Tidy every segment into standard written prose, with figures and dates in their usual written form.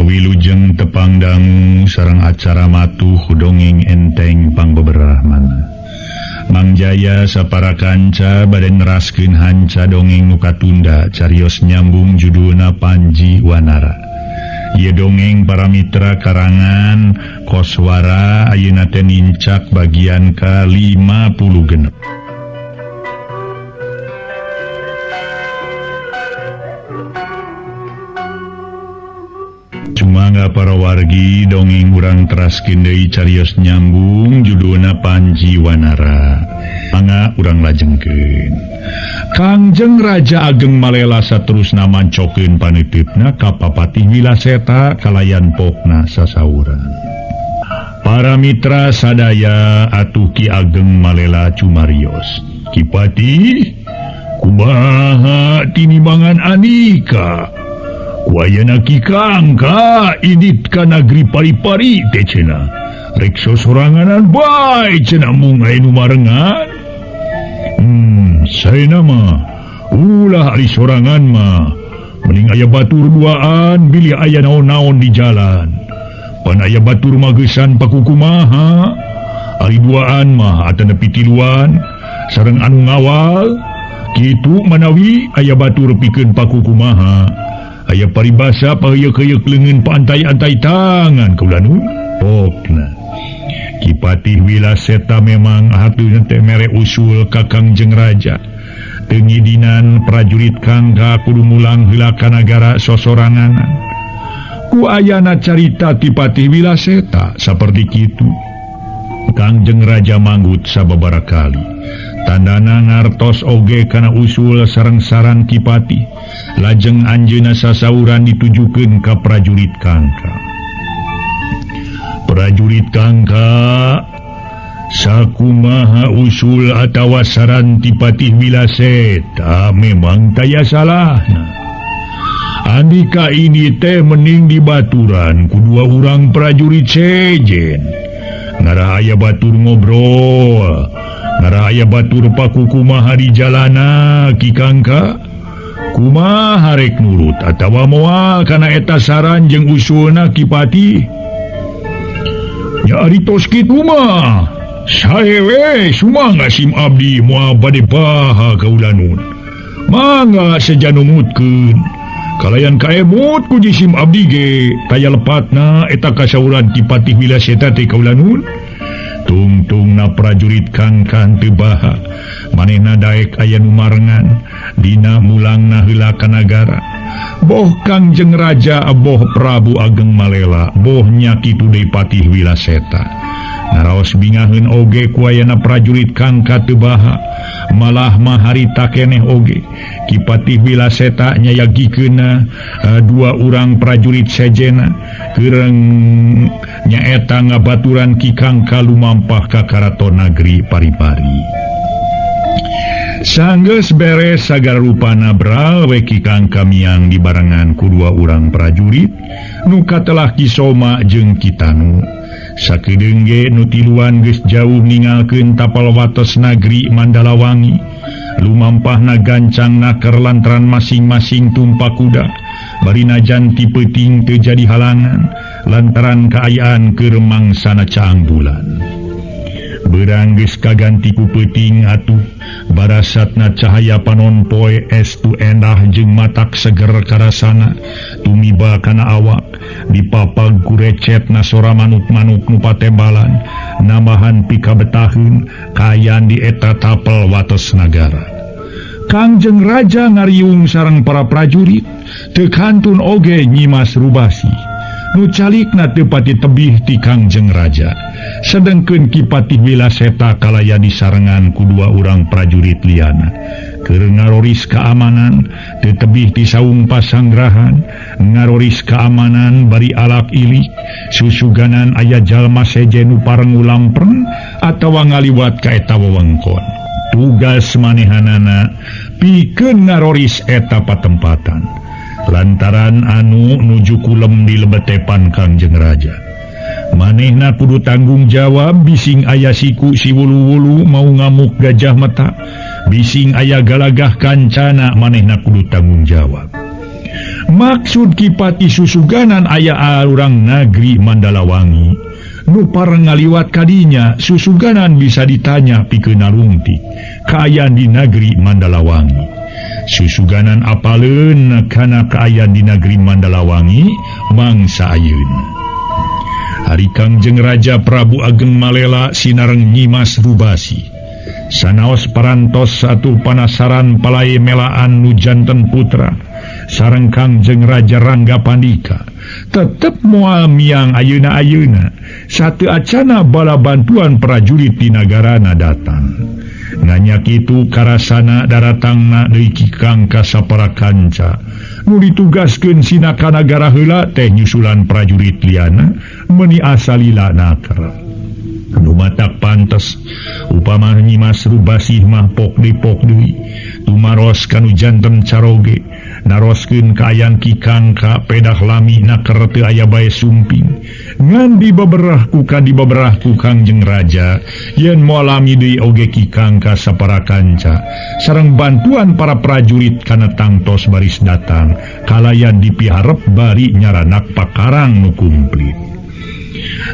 Wilujeng tepang dangu sareng acara matuh dongeng enteng pangbeberahmana. Mang Jaya sapara kanca bade neraskeun hanca dongeng nu katunda carios nyambung judulna Panji Wanara. Ieu dongeng para mitra karangan Koswara ayeuna teh nincak bagian ka-56. Sumangga para wargi dongeng urang teraskeun deui carios nyambung judulna Panji Wanara. Mangga urang lajengkeun. Kangjeng Raja Ageng Malela saterusna mancokeun panitipna ka Papatih Wilaseta kalayan pokna sasauran. Para mitra sadaya atuh Ki Ageng Malela cumarios. Ki Patih, kumaha tinibangan Andika? Wayana Ki Kangka indit ka nagri Pari-pari teh cenah. Rek sosoranganan bae cenah mung aya nu marengan. Saena mah ulah ari sorangan mah. Mending aya batur duaan bilih aya naon-naon di jalan. Pan aya batur mageusan pakukumaha. Ari duaan mah atanepi tiluan sareng anu ngawal. Kitu manawi aya batur pikeun pakukumaha. Aya paribasa paheuyeuk-heuyeuk leungeun paantai-antai tangan kaula nu pokna. Ki Patih Wilaseta memang hatuna teh mere usul ka Kangjeng Raja. Teu ngidinan prajurit Kangka kudu mulang heula ka nagara sosoranganan. Ku ayana carita Ki Patih Wilaseta saperti kitu. Kangjeng Raja manggut sababaraha kali. Tandana ngartos oge kana usul sareng saran Ki Patih. Lajeng anjeunna sasauran ditujukeun ka prajurit Kangka. Prajurit Kangka, sakumaha usul atawa saran Ki Patih Wilaseta memang taya salahna. Andika ini teh mending dibaturan ku dua urang prajurit sejen. Ngarah aya batur ngobrol, ngarah aya batur pakukumaha di jalana Ki Kangka. Kumaha rek nurut atawa moal kana eta saran jeung usulna Ki Patih? Nya ari tos kitu mah sae we sumangga sim abdi moal bade baha kaula nun. Mangga seja numutkeun. Kalayan kaemut ku jisim abdi ge taya lepatna eta kasauran Ki Patih Wilaseta teh kaula nun. Tungtungna prajurit Kangka teu baha. Manehna daek aya nu marengan dina mulangna heula ka nagara. Boh Kangjeng Raja, boh Prabu Ageng Malela, boh nya kitu deui Patih Wilaseta. Naraos bingaheun oge ku ayana prajurit Kangka teu baha, malah mah harita keneh oge. Ki Patih Wilaseta nyayagikeunna dua urang prajurit sejena keureng nyaeta ngabaturan Ki Kangka lumampah ka karaton nagri Pari-pari. Sanggeus beres sagala rupana bral we Ki Kangka miang dibarengan ku dua urang prajurit nu katelah Ki Soma jeung Ki Tanu. Sakedeung ge nu tiluan geus jauh ningalkeun tapal wates nagri Mandalawangi. Lumampahna gancang naker lantaran masing-masing tumpak kuda. Bari najan ti peuting teu jadi halangan lantaran kaayaan keur mangsana caang bulan. Beurang geus kaganti ku peuting atuh barasatna cahaya panon poe estu endah jeung matak seger karasana tumiba kana awak dipapag ku recetna sora manuk-manuk nu patembalan nambahan pikabetaheun kaayaan di eta tapel wates nagara. Kangjeng Raja ngariung sareng para prajurit teu kantun oge Nyimas Rubasi nu calikna teu pati tebih ti Kangjeng Raja. Sedengkeun Ki Patih Wilaseta kalaya disarengan ku dua urang prajurit liana. Keur ngaroris keamanan teu tebih ti saung pasanggrahan, ngaroris keamanan bari alak ilik, susuganan aya jalma sejen nu parengu lampreng atawa ngaliwat ka eta wewengkon. Tugas manehanana pikeun ngaroris eta patempatan. Lantaran anu nuju kulem di lebetepan Kangjeng Raja. Manehna kudu tanggung jawab bising aya siku si wulu-wulu mau ngamuk gajah mata, bising aya galagah kancana manehna kudu tanggung jawab. Maksud Ki Patih Susuganan aya urang Nagri Mandalawangi nu pareng ngaliwat kadinya Susuganan bisa ditanya pikeun narungtik kaayaan di Nagri Mandalawangi. Susuganan apaleun kana kaayaan di Nagri Mandalawangi mangsa ayeuna. Hari Kangjeng Raja Prabu Ageng Malela sinareng Nyimas Rubasi. Sanaos parantos satu panasaran palai melaan nu janten putra sareng Kangjeng Raja Rangga Pandika tetep moal miang ayeuna-ayeuna satu acana bala bantuan prajurit di nagarana datang. Nanya kitu karasana daratangna deui Ki Kangka sapara kanca nu ditugaskeun sina ka nagara heula teh nyusulan prajurit liana meuni asalila naker. Nu matak pantes upama Nyimas Rubasih mah pok deui pok deui tumaros kanu janten caroge naroskeun kaayaan Ki Kangka pedah lami naker teu aya bae sumping ngan dibeberah ku ka dibeberah ku Kangjeng Raja yen moal lami deui oge Ki Kangka sapara kanca sareng bantuan para prajurit kana tangtos baris datang kalayan dipiharep bari nyaranak pakarang nu kumplit.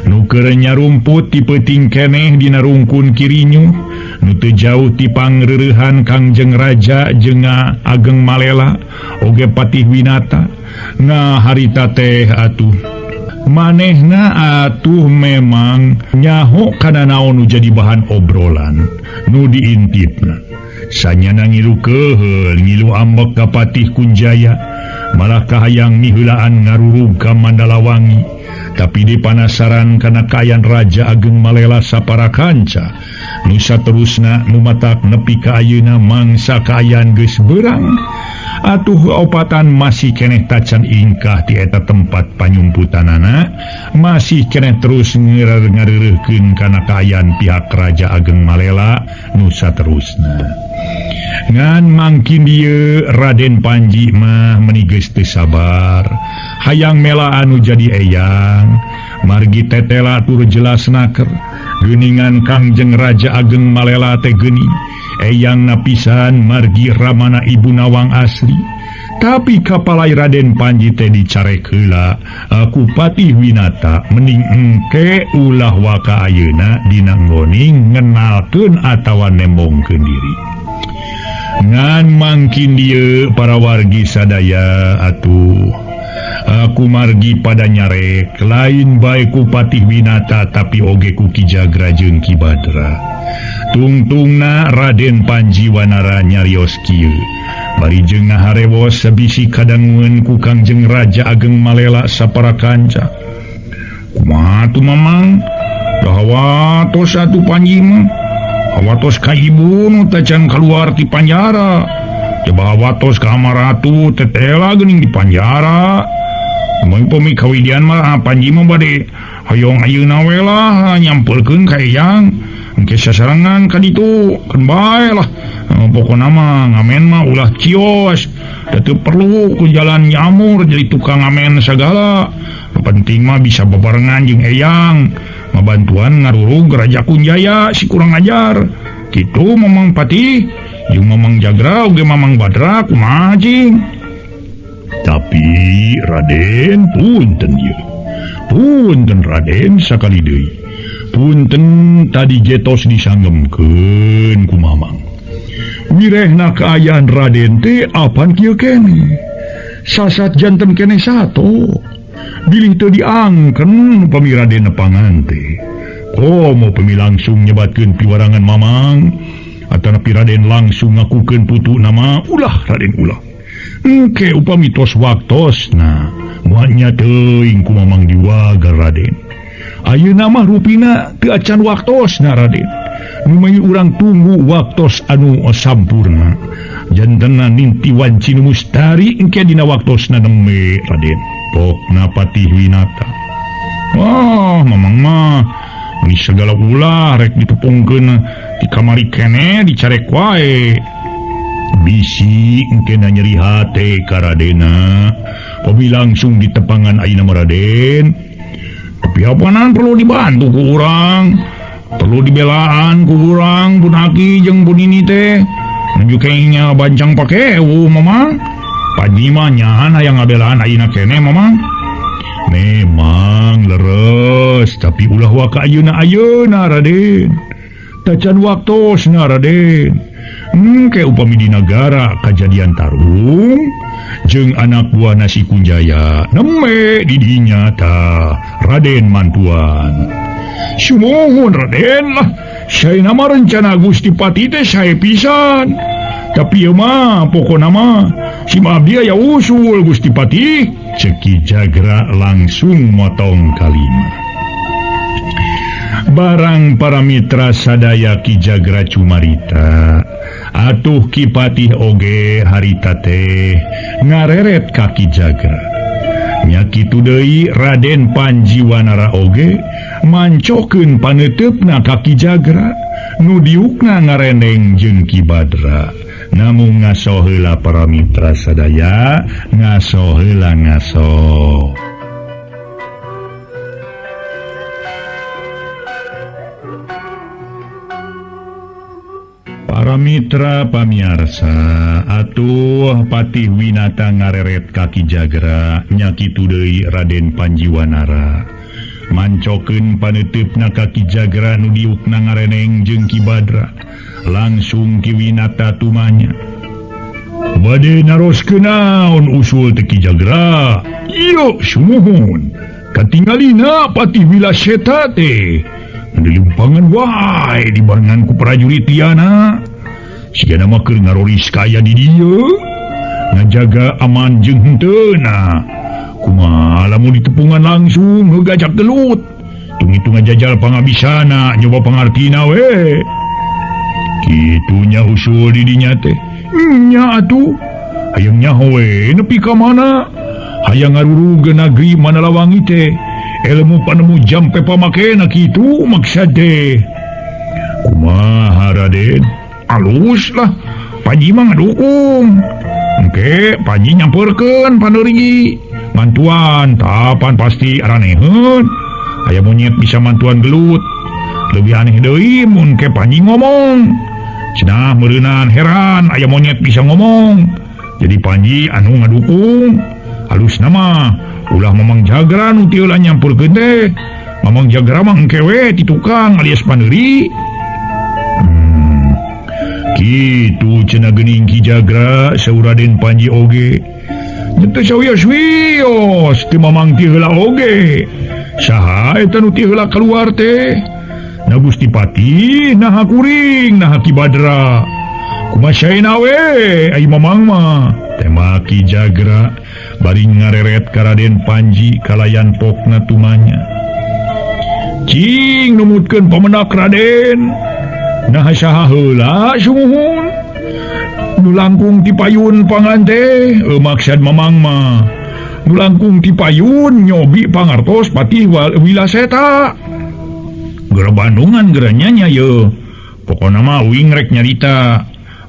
Nu keur nyarumput ti peuting keneh dina rungkun Kirinyu nu teu jauh ti pangreurehan Kangjeng Raja jeung Ageng Malela oge Patih Winata. Nah harita teh atuh manehna atuh memang nyaho kana naon nu jadi bahan obrolan nu diintipna. Sanyana ngilu keheul ngilu ambek ka Patih Kunjaya malah kahayang miheulaan ngarurug ka Mandalawangi. Tapi di panasaran kana kaayaan Raja Ageng Malela sapara kanca nu saterusna nu matak nepi ka ayeuna mangsa kaayaan geus beurang atuh opatan masih keneh tacan ingkah ti eta tempat panyumputanana masih keneh terus ngareureuhkeun kana kaayaan pihak Raja Ageng Malela nu saterusna. Ngan mangkin dieu Raden Panji mah meuni geus teu sabar hayang mela anu jadi eyang margi tetela tur jelas naker geuningan Kangjeng Raja Ageng Malela teh geuning eyang napisan margi ramana Ibu Nawang asli. Tapi kapalai Raden Panji teh dicarek heula ku Patih Winata mending engke ulah waka ayeuna dina nggoning ngenalkeun atawa nembongkeun diri. Ngan mangkin dieu para wargi sadaya atuh aku margi pada nyarek lain bae ku Patih Winata tapi oge ku Ki Jagra jeung Ki Badra. Tungtungna Raden Panji Wanara nyarios kieu bari jeung ngaharewos sabisi kadangueun ku Kangjeng Raja Ageng Malela sapara kanca. Kumaha tuh Mamang? Da hawatos atuh Panji mah. Hawatos ka ibu nu tacan keluar ti panjara. Coba hawatos ka Amaratu tetela geuning di panjara. Mun pami kawidian mah Panji mah bade hoyong ayeuna we lah nyampeulkeun ka eyang. Engke sasarengan ka ditu keun bae lah. Pokona mah ngamen mah ulah cios. Da teu perlu ku jalan nyamur jadi tukang ngamen sagala. Nu penting mah bisa bebarengan jeung eyang. Ngabantuan ngarurug Raja Kunjaya si kurang ajar. Kitu Mamang Patih jeung Mamang Jagra oge Mamang Badra kumaha cing. Tapi Raden punten ieu. Punten Raden sakali deui. Punten tadi getos disanggemkeun ku Mamang. Wirehna kaayaan Raden teh apan kieu keneh. Sasat janten keneh sato. Bilih teu diangken upami Raden nepangan teh. Komo pemi langsung nyebatkeun piwarangan Mamang atanapi Raden langsung ngakukeun putu nama ulah Raden ulah. Engke upami tos waktosna moal nya teuing ku Mamang diwagar Raden. Ayeuna mah rupina teu acan waktosna Raden. Nu mayu urang tunggu waktos anu sampurna. Jantena ninti wanci nu mustari engke dina waktosna nembe Raden. Pokna Patih Winata. Wah, Mamang mah meni sagala ulah rek ditepungkeun di kamari keneh dicarek wae. Bisi engke na nyeri hate ka Radena. Pami langsung ditepangan ayeuna mah Raden. Tapi apanan perlu dibantu ku urang. Perlu dibelaan ku urang pun aki jeung pun ini teh. Nuju kayaknya bancang pakewu Mamang. Panji mah nyahan hayang ngabelaan ayeuna keneh Mamang. Memang leres tapi ulah waka ayeuna-ayeuna Raden. Tacan waktosna Raden. Engke upami di nagara kajadian tarung jeung anak buah nasi Kunjaya neme di dinya tah Raden mantuan. Sumuhun Raden lah. Saya nama rencana Gusti Pati teh sae pisan. Tapi ieu mah pokona mah si abdi aya usul Gusti Pati. Ceuk Ki Jagra langsung motong kalima. Barang para mitra sadaya Ki Jagra cumarita. Atuh Ki Patih oge harita teh ngareret ka Ki Jagra. Nya kitu deui Raden Panjiwanara oge mancokeun paneuteup-na ka Ki Jagra nu diukna ngarendeng jeung Ki Badra. Namung ngaso heula para mitra sadaya, ngaso heula ngaso. Para mitra pamiarsa, atuh Patih Winata ngareret ka Ki Jagra nya kitu deui Raden Panjiwanara. Mancokeun paneuteup-na ka Ki Jagra nu diukna ngareneng jeung Ki Badra. Langsung Ki Winata tumanya. Bade naroskeun naon usul teh Ki Jagra? Ieu sumuhun. Katingalina Patih Wilaseta teh dilimpangan wae dibarengan ku prajurit liana. Sigana mah keur ngaroris kaya di dieu, ngajaga aman jeung henteuna. Kumaha lamun ditepungan langsung ngegajak gelut. Tung-itu ngajajal pangabisana nyoba pangartina we. Kitunya usul di dinya teh. Nya atuh hayang nyaho we nepi ka mana? Hayang ngarurug negeri Manalawangi teh. Ilmu panemu jampe pamakena kitu maksad teh. Kumaha Raden? Alus lah. Panji mah ngadukung. Engke Panji nyamperkeun paneurigi. Mantuan tapan pasti araneheun. Aya monyet bisa mantuan gelut. Leuwih aneh deui mun ke Panji ngomong. Cenah meureunan heran aya monyet bisa ngomong. Jadi Panji anu ngadukung. Halus nama ulah Mamang Jagra nu teu heula nyampurkeun teh. Mamang Jagra mah engke we ti tukang alias paneuri. Kitu cenah geuning Ki Jagra saur Raden Panji oge. Teu sawios-wios teu Mamang ti heula oge. Saha eta nu ti heula keluar teh? Na Gusti Patih naha kuring naha Ki Badra. Kumaha saena we ai Mamang mah. Tema Ki Jagra bari ngareret ka Raden Panji kalayan pokna tumanya. Cing numutkeun pamendak Raden. Naha saha heula sumuhun. Nu langkung ti payun pangan teh maksad Mamang mah. Nu langkung ti payun nyobi pangartos Patih Wilaseta. Geura Bandungan geura nyanya ye. Pokona mah uing rek nyarita.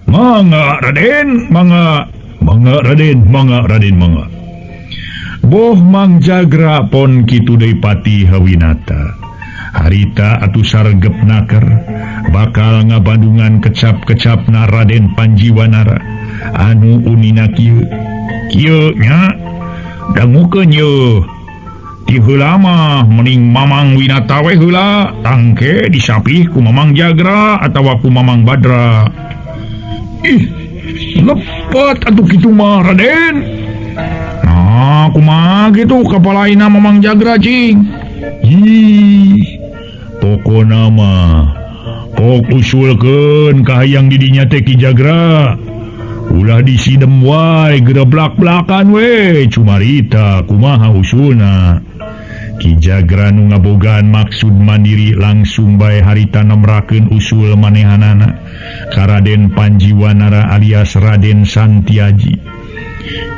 Mangga Raden, mangga. Mangga Raden, mangga Raden, mangga. Boh Mang Jagra pon kitu deui Patih Winata. Harita atuh sargep naker bakal ngabandungan kecap-kecapna Raden Panjiwanara anu unina kieu. Kieu nya dangukeun ye. Ti heula mah mending Mamang Winata we heula tangke disapih ku Mamang Jagra atawa ku Mamang Badra. Ih, lepat atuh kitu mah Raden. Nah, kumaha kitu kapalaina Mamang Jagra cing. Ih, pokona mah pok usulkeun ka hayang di dinya teh Ki Jagra. Ulah disidem wae geura blak-blakan we cumarita kumaha usulna. Ki Jagra nu ngabogaan maksud mandiri langsung bae harita nemrakeun usul manehanana ka Raden Panjiwanara alias Raden Santiaji.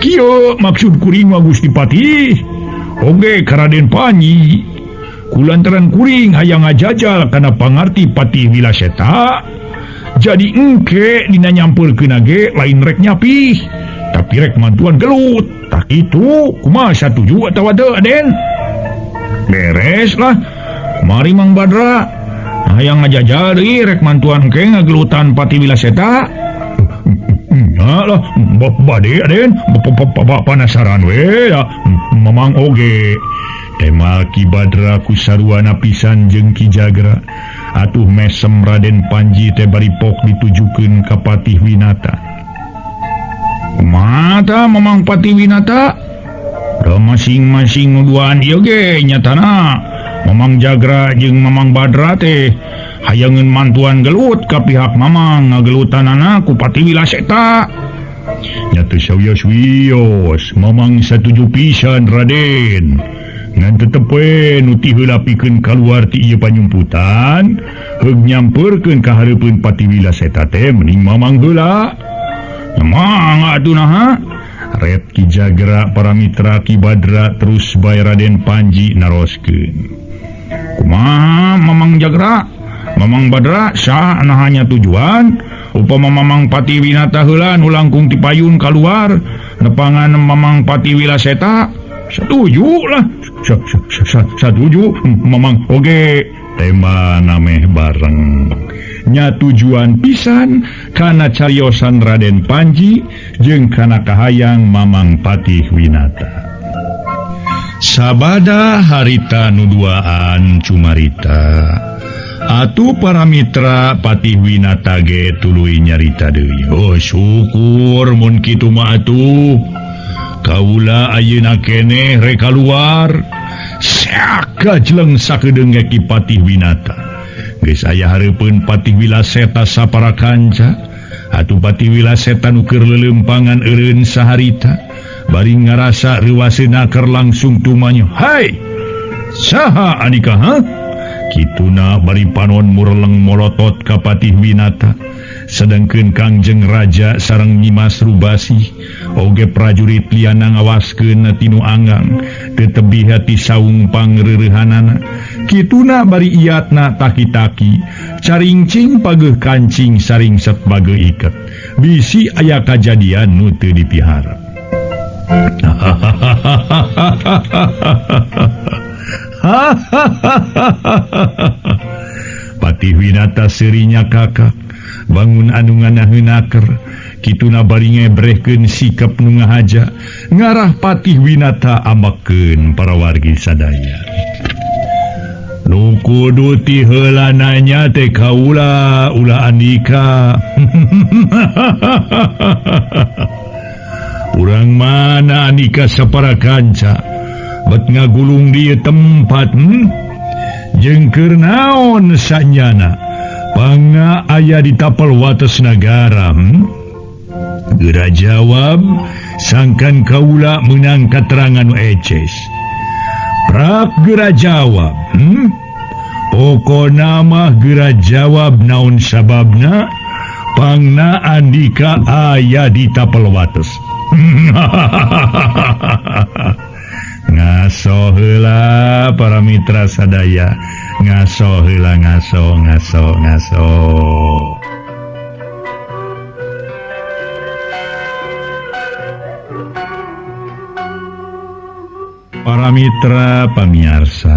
Kieu maksud kuring mah Gusti Patih oge ka Raden Panji. Kulantaran kuring hayang ngajajal kana pangarti Patih Wilaseta. Jadi engke dina nyampurkeun ge lain rek nyapih tapi rek mantuan gelut. Tak itu kumaha satuju atawa teu Aden? Beres lah. Mari Mang Badra. Hayang ngajajal deui rek mantuan engke ngagelutan Patih Wilaseta. Nya lah bade Aden panasaran we ya Mamang oge. Temal Ki Badra ku saruana pisan jeung Ki Jagra. Atuh mesem Raden Panji teh bari pok ditujukeun ka Patih Winata. Kumaha Mamang Patih Winata? Da masing-masing nuduhan ieu ge nyatana Mamang Jagra jeung Mamang Badra teh hayangeun mantuan gelut ka pihak Mamang ngagelutanana ku Patih Wilaseta. Nya teu sawios-wios Mamang satuju pisan Raden. Ngan tetep we nu ti heula pikeun kaluar ti ieu panyumputan heug nyampeurkeun ka hareupeun Patih Wilaseta teh mending Mamang heula. Mangga atuh naha? Ret Ki Jagra para mitra Ki Badra terus bae Raden Panji naroskeun. Kumaha Mamang Jagra? Mamang Badra saha nahanya tujuan? Upama Mamang Patih Winata heula nu langkung ti payun kaluar nepangan Mamang Patih Wilaseta satuju lah. Satuju Mamang oge tema nameh bareng. Nya tujuan pisan kana cariosan Raden Panji jeung kana kahayang Mamang Patih Winata. Sabada harita nu duaan cumarita. Atuh para mitra Patih Winata ge tuluy nyarita deui. Oh syukur mun kitu mah atuh. Kaula ayeuna keneh rek kaluar. Sakajleng sakedeung ge Ki Patih Winata. Geus aya hareupeun Patih Wilaseta sapara kanca. Atuh Patih Wilaseta nu keur leuleumpangan eureun saharita bari ngarasa reuwaseuna keur langsung tumanyo. Hai! Saha andika ha? Kituna bari panon mureleng molotot ka Patih Winata. Sedangkeun Kangjeng Raja sareng Nyimas Rubasih oge prajurit liana ngawaskeun tinu anggang teu tebih ti saung pangreurehanana. Kituna bari iatna taki-taki caringcing pageuh kancing saringset bageuh iket bisi aya kajadian nu teu dipiharep. Patih Winata seurinya kakak bangun anu nganaheunaker kituna bari ngebrehkeun sikap nu ngahaja ngarah Patih Winata ambekeun para wargi sadaya. Nu kudu ti heula nanya teh kaula ulah andika. Urang mana andika sapara kanca bet ngagulung di tempat Jeung keur naon sanyana panga aya di tapal wates nagara. Geura jawab sangkan kaula meunang katerangan nu eces. Prak geura jawab. Pokona mah geura jawab naon sababna pangna andika aya di tapal wates. Ngaso heula para mitra sadaya, ngaso heula ngaso ngaso ngaso. Para mitra pamiarsa,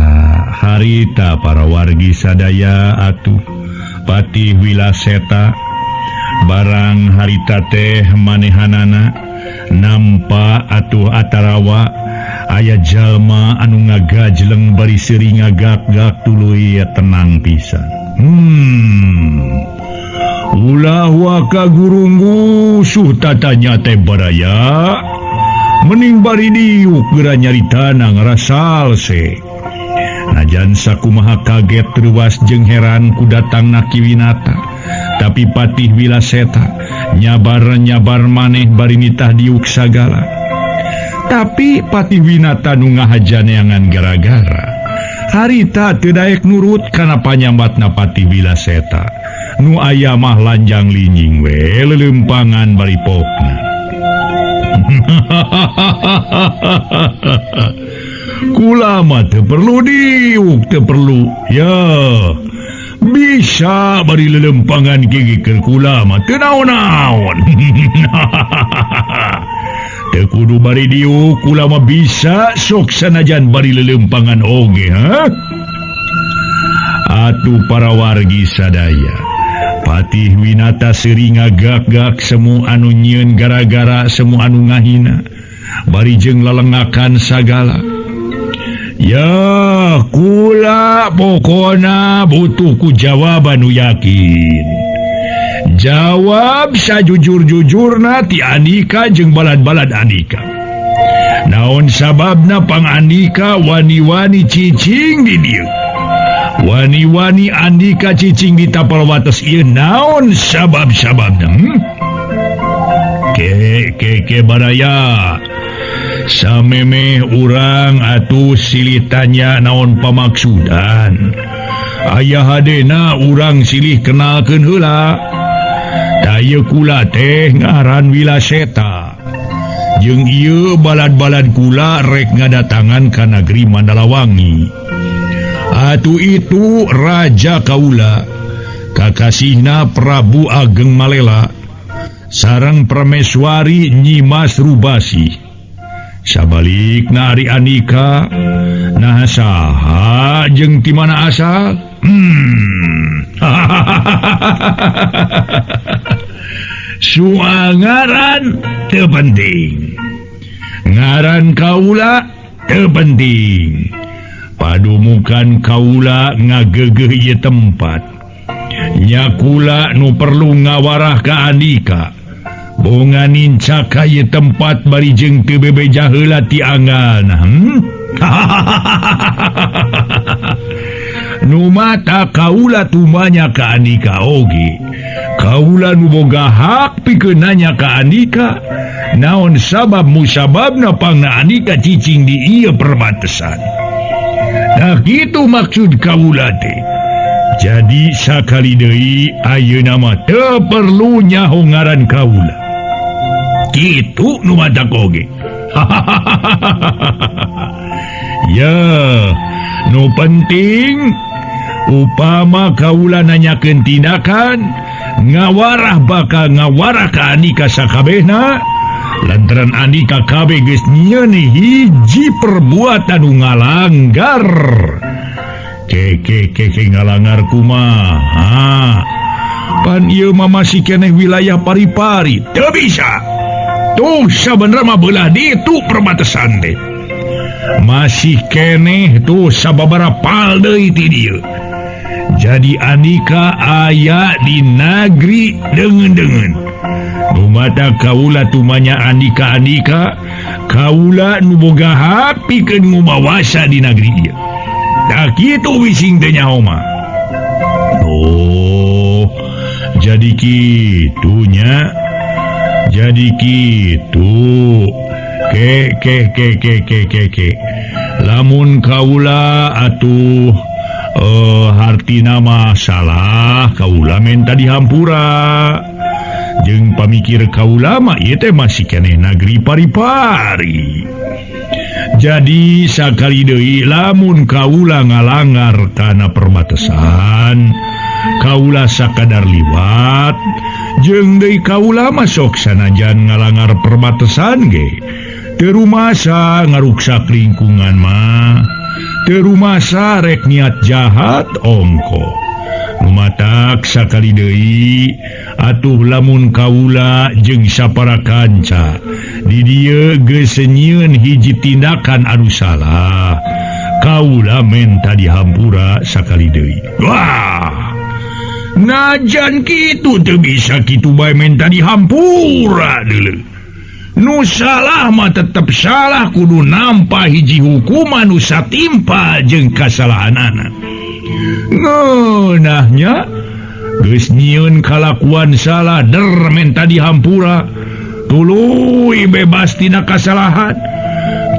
harita para wargi sadaya atuh Patih Wilaseta barang harita teh manehanana nampa atuh atarawa aya jalma anu ngagajleng bari seuri ngagak-gak tuluy tenang pisan. Ulah waka gurunggusuh tatanya teh baraya. Mening bari diuk geura nyaritana ngarasal se. Najan sakumaha kaget ruas jeung heran ku datangna Ki Winata. Tapi Patih Wilaseta nyabar-nyabar maneh bari nitah diuk sagala. Tapi Patih Winata nu ngahaja neangan gara-gara harita teu daek nurut kana panyambatna Patih Wilaseta. Nu aya mah lanjang linying we leuleumpangan bari pokna. Kula mah teu perlu diuk, teu perlu. Ya, bisa bari lelempangan gigi keur kula mah teu naon-naon. Teu kudu bari diuk, kula mah bisa sok sanajan bari lelempangan oge, ha? Atuh para wargi sadaya. Patih Winata seuri ngagak-gak semu anu nyieun gara-gara semu anu ngahina bari jeung lelengakan sagala. Ya kula pokona butuh ku jawaban nu yakin. Jawab sajujur-jujurna ti Andika jeung balad-balad Andika. Naon sababna pang Andika wani-wani cicing di dieu? Wani-wani Andika cicing di tapal wates ieu naon sabab-sababna? Ke ke ke baraya. Samemeh urang atuh silih tanya naon pamaksudan. Aya hadena urang silih kenalkeun heula. Ta ieu kula teh ngaran Wilaseta. Jeung ieu balad-balad kula rek ngadatangan ka nagri Mandalawangi. Atuh itu Raja Kaula, kakasihna Prabu Ageng Malela, sareng Prameswari Nyimas Rubasi. Sabalikna ari Andika, nah saha jeung ti mana asal? Soal ngaran teu penting. Ngaran kaula teu penting. Padumukan kaula ngagegeh ieu tempat. Nya kula nu perlu ngawarah ka Andika. Bonga nincak ka ieu tempat bari jeung teu bebeja heula ti anggalna. Nu mata kaula tumanya ka Andika oge. Kaula nu boga hak pikeun nanya ka Andika, naon sabab musababna pangna Andika cicing di ieu perbatasan. Nah gitu maksud kaula teh. Jadi sakali deui ayeuna mah teu perlu nyaho ngaran kaula. Kitu nu matak oge. Ya, nu penting upama kaula nanyakeun tindakan ngawarah bakal ngawarah ka Andika sakabehna lantaran Andika kabeh geus nyieun hiji perbuatan nu ngalanggar. Ke ke ke ngalanggar kumaha? Pan ieu mah masih keneh wilayah Pari-pari. Teu bisa. Tuh sabenerna mah beulah ditu perbatasan teh. Masih keneh tuh sababaraha pal deui ti dieu. Jadi Andika aya di nagri deungeun-deungeun. Nu mata kaula tumanya Andika-andika, kaula nu boga hak pikeun ngumawasa di nagri ieu. Tah kitu wising teh nyaho mah. Oh, jadi kitunya. Jadi kitu. Ke ke ke ke ke ke ke. Lamun kaula atuh hartina mah salah, kaula menta dihampura. Jeung pamikir kaula mah ieu teh masih keneh nagri Pari-pari. Jadi sakali deui lamun kaula ngalanggar kana perbatasan, kaula sakadar liwat, jeung deui kaula mah sok sanajan ngalanggar perbatasan ge teu rumasa ngaruksak lingkungan mah. Teu rumasa rek niat jahat ongko. Nu matak sakali deui atuh lamun kaula jeung sapara kanca di dieu geus nyieun hiji tindakan anu salah, kaula menta dihampura sakali deui. Wah, najan kitu teu bisa kitu bae menta dihampura deuleu. Nu salah mah tetep salah, kudu nampa hiji hukuman nu satimpa jeung kasalahanana. Ngeunahnya geus nyieun kalakuan salah der menta dihampura, tuluy bebas tina kasalahan.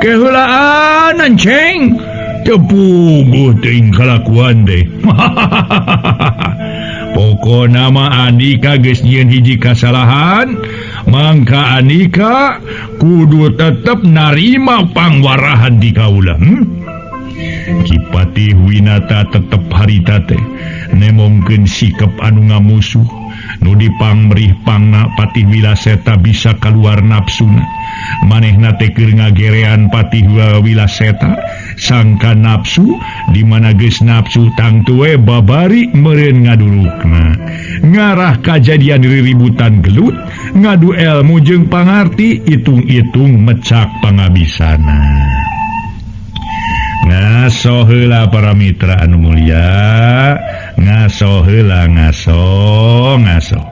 Keheulaan ceng teu puguh teuing kalakuan teh. Pokona mah Andika geus nyieun hiji kasalahan, mangka Andika kudu tetep narima pangwarahan di kaula. Ki Patih Winata tetep harita teh nemongkeun sikep anu ngamusuh nu dipangmerih pangna Patih Wilaseta bisa kaluar nafsuna. Manehna teh keur ngagerean Patih Wilaseta Sangka nafsu di mana geus nafsu tangtu we babari meureun ngadurukna. Ngarah kajadian riributan gelut, ngadu elmu jeung pangarti, itung-itung mecak pangabisana. Ngaso heula para mitra anu mulia, ngaso heula ngaso ngaso.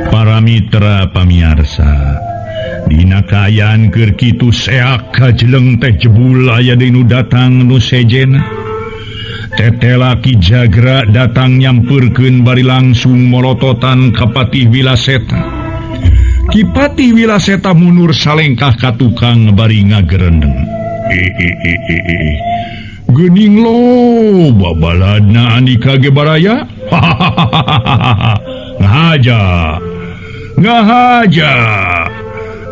Para mitra pamiarsa, dina kaayaan keur kitu seak kajeleng teh jebul aya deui nu datang nu sejen. Tetela Ki Jagra datang nyampeurkeun bari langsung molototan ka Patih Wilaseta. Ki Patih Wilaseta mundur salengkah ka tukang bari ngagerendeng. Geuning loba baladna Andika ge baraya. Ngahaja. Ngahaja.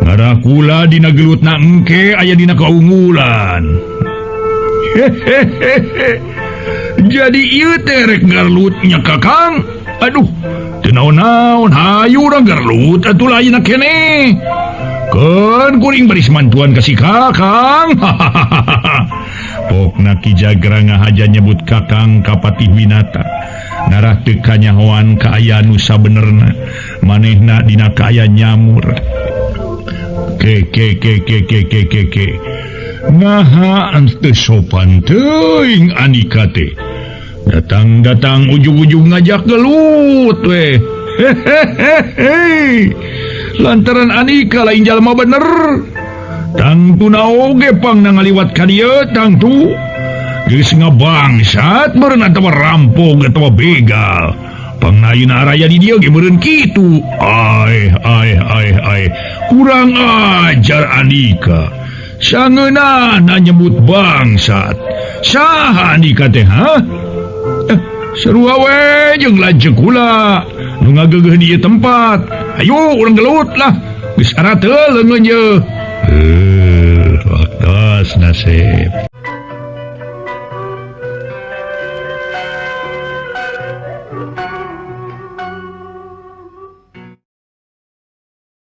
Ngarah kula dina gelutna engke aya dina kaunggulan. Hehehe. Jadi ieu teh rek garlutnya Kakang. Aduh, teu naon-naon hayu urang garlut atuh lah ayeuna keneh. Keun kuring baris mantuan ka si Kakang. Pokna Ki Jagra ngahaja nyebut Kakang ka Patih Winata. Ngarah teu kanyahoan kaayaan nu sabenerna. Manehna dina kaayaan nyamur. Ke ke ke ke ke ke ke ke. Naha teu sopan teuing Andika teh. Datang-datang ujung-ujung ngajak gelut we. Hehehe. Lantaran Andika lain jalma bener. Tangtuna oge pangna ngaliwat ka dieu tangtu. Geus ngabangsat meureun atawa rampok atawa begal. Pangna ayeuna araya di dieu ge meureun kitu. Aeh aeh aeh aeh. Kurang ajar Andika. Sangeunahna nyebut bangsat. Saha Andika teh ha? Sarua we jeung lanceuk kula nu ngageugeuh di ieu tempat. Ayo urang gelut lah. Geus ara teu leungeun ye. Waktos nasib.